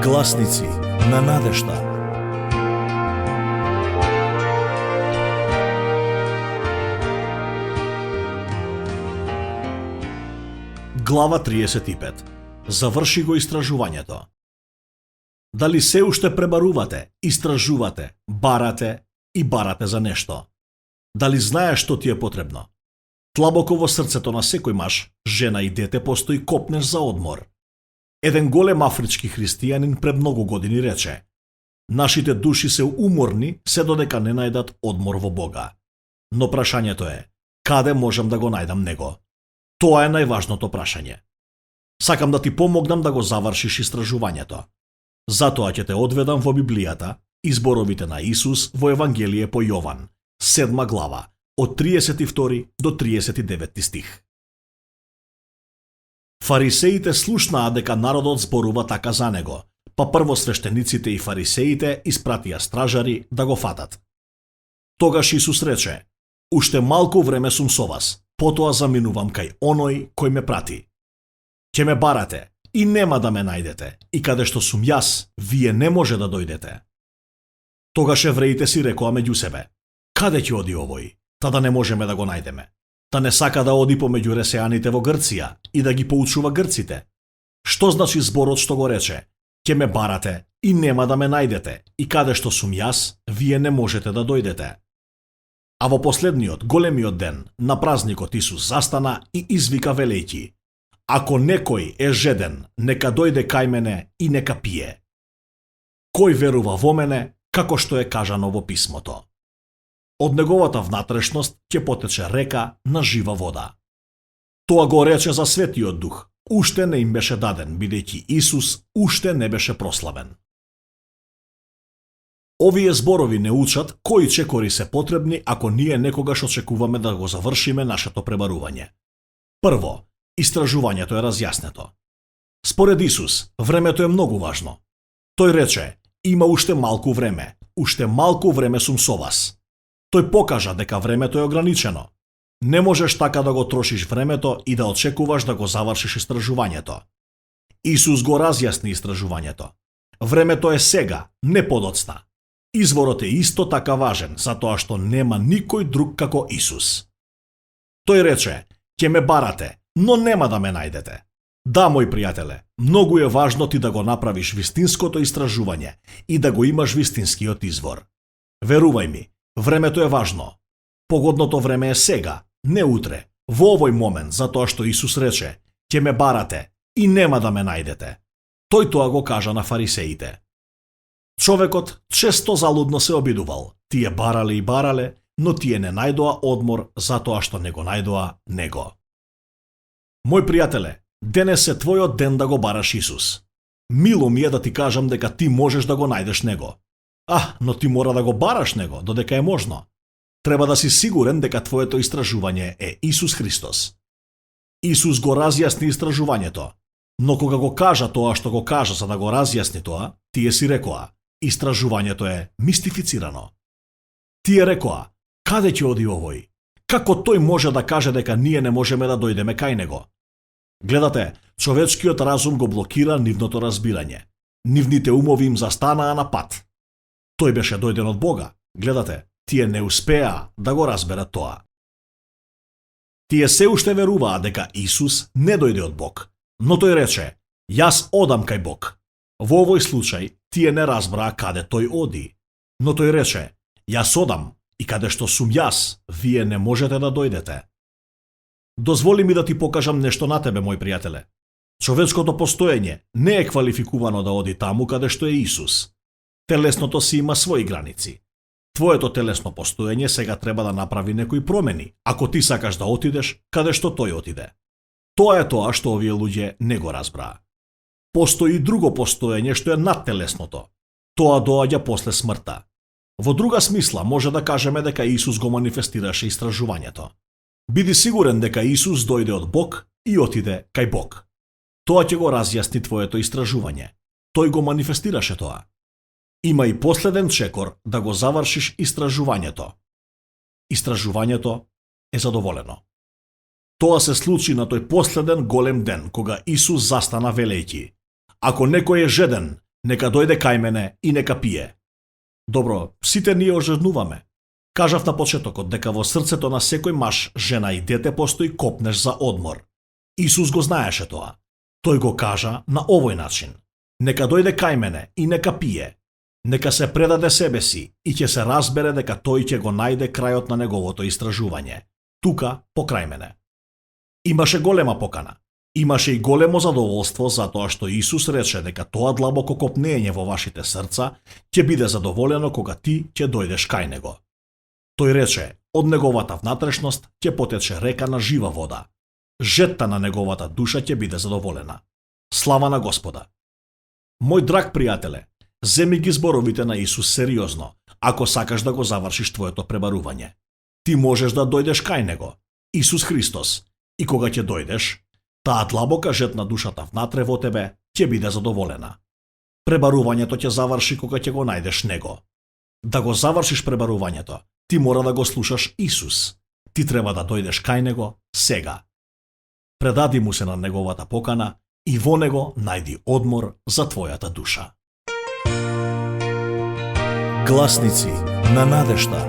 Гласници на надежда. Глава 35. Заврши го истражувањето. Дали се уште пребарувате, истражувате, барате за нешто? Дали знаеш што ти е потребно? Тлабоко во срцето на секој маж, жена и дете постои копнеш за одмор. Еден голем афрички христијанин пред многу години рече: нашите души се уморни се додека не најдат одмор во Бога. Но прашањето е, каде можам да го најдам него? Тоа е најважното прашање. Сакам да ти помогнам да го завршиш истражувањето. Затоа ќе те одведам во Библијата и зборовите на Исус во Евангелие по Јован, 7 глава, од 32 до 39 стих. Фарисеите слушнаа дека народот зборува така за него, па првосвештениците и фарисеите испратија стражари да го фатат. Тогаш Исус рече: уште малку време сум со вас, потоа заминувам кај оној кој ме прати. Ќе ме барате и нема да ме најдете, и каде што сум јас, вие не може да дојдете. Тогаш евреите си рекоа меѓу себе: каде ќе оди овој, та да не можеме да го најдеме? Та не сака да оди помеѓу ресеаните во Грција и да ги поучува грците? Што значи зборот што го рече: ќе ме барате и нема да ме најдете, и каде што сум јас, вие не можете да дојдете? А во последниот, големиот ден на празникот Исус застана и извика велејќи: ако некој е жеден, нека дојде кај мене и нека пие. Кој верува во мене, како што е кажано во писмото? Од неговата внатрешност ќе потече река на жива вода. Тоа го рече за Светиот Дух, уште не им беше даден, бидејќи Исус уште не беше прославен. Овие зборови не учат кои чекори се потребни ако ние некогаш очекуваме да го завршиме нашето пребарување. Прво, истражувањето е разјаснето. Според Исус, времето е многу важно. Тој рече: има уште малку време сум со вас. Тој покажа дека времето е ограничено. Не можеш така да го трошиш времето и да очекуваш да го завршиш истражувањето. Исус го разјасни истражувањето. Времето е сега, не подоцна. Изворот е исто така важен, затоа што нема никој друг како Исус. Тој рече: ќе ме барате, но нема да ме најдете. Да, мој пријателе, многу е важно ти да го направиш вистинското истражување и да го имаш вистинскиот извор. Верувај ми, времето е важно. Погодното време е сега, не утре, во овој момент, затоа што Исус рече: ќе ме барате и нема да ме најдете. Тој тоа го кажа на фарисеите. Човекот често залудно се обидувал. Тие барале, но тие не најдоа одмор затоа што не го најдоа него. Мој пријателе, денес е твојот ден да го бараш Исус. Мило ми е да ти кажам дека ти можеш да го најдеш него. Но ти мора да го бараш него, додека е можно. Треба да си сигурен дека твоето истражување е Исус Христос. Исус го разјасни истражувањето, но кога го кажа тоа што го кажа за да го разјасни тоа, тие си рекоа: истражувањето е мистифицирано. Тие рекоа: каде ќе оди овој? Како тој може да каже дека ние не можеме да дојдеме кај него? Гледате, човечкиот разум го блокира нивното разбирање. Нивните умови им застанаа на пат. Тој беше дојден од Бога. Гледате, тие не успеа да го разберат тоа. Тие се уште веруваа дека Исус не дојде од Бог, но тој рече: јас одам кај Бог. Во овој случај, тие не разбраа каде тој оди, но тој рече: јас одам и каде што сум јас, вие не можете да дојдете. Дозволи ми да ти покажам нешто на тебе, мој пријателе. Човечкото постоење не е квалификувано да оди таму каде што е Исус. Телесното си има своји граници. Твоето телесно постоење сега треба да направи некои промени, ако ти сакаш да отидеш каде што тој отиде. Тоа е тоа што овие луѓе не го разбраа. Постои и друго постоење што е над телесното. Тоа доаѓа после смртта. Во друга смисла може да кажеме дека Исус го манифестираше истражувањето. Биди сигурен дека Исус дојде од Бог и отиде кај Бог. Тоа ќе го разјасни твоето истражување. Тој го манифестираше тоа. Има и последен чекор да го завршиш истражувањето. Истражувањето е задоволено. Тоа се случи на тој последен голем ден, кога Исус застана велејќи: ако некој е жеден, Нека дојде кај мене и нека пие. Добро, сите ние ожеднуваме. Кажав на почетокот дека во срцето на секој маж, жена и дете постои копнеш за одмор. Исус го знаеше тоа. Тој го кажа на овој начин. Нека дојде кај мене и нека пие. Нека се предаде себе си и ќе се разбере дека тој ќе го најде крајот на неговото истражување. Тука, покрај мене. Имаше голема покана. Имаше и големо задоволство затоа што Исус рече дека тоа длабоко копнење во вашите срца ќе биде задоволено кога ти ќе дојдеш кај него. Тој рече, од неговата внатрешност ќе потече река на жива вода. Жетта на неговата душа ќе биде задоволена. Слава на Господа! Мој драг пријателе, земи ги зборовите на Исус сериозно, ако сакаш да го завршиш твоето пребарување. Ти можеш да дојдеш кај него, Исус Христос, и кога ќе дојдеш, таа длабока жет на душата внатре во тебе ќе биде задоволена. Пребарувањето ќе заврши кога ќе го најдеш него. Да го завршиш пребарувањето, ти мора да го слушаш Исус. Ти треба да дојдеш кај него сега. Предади му се на неговата покана и во него најди одмор за твојата душа. Гласници на надежта.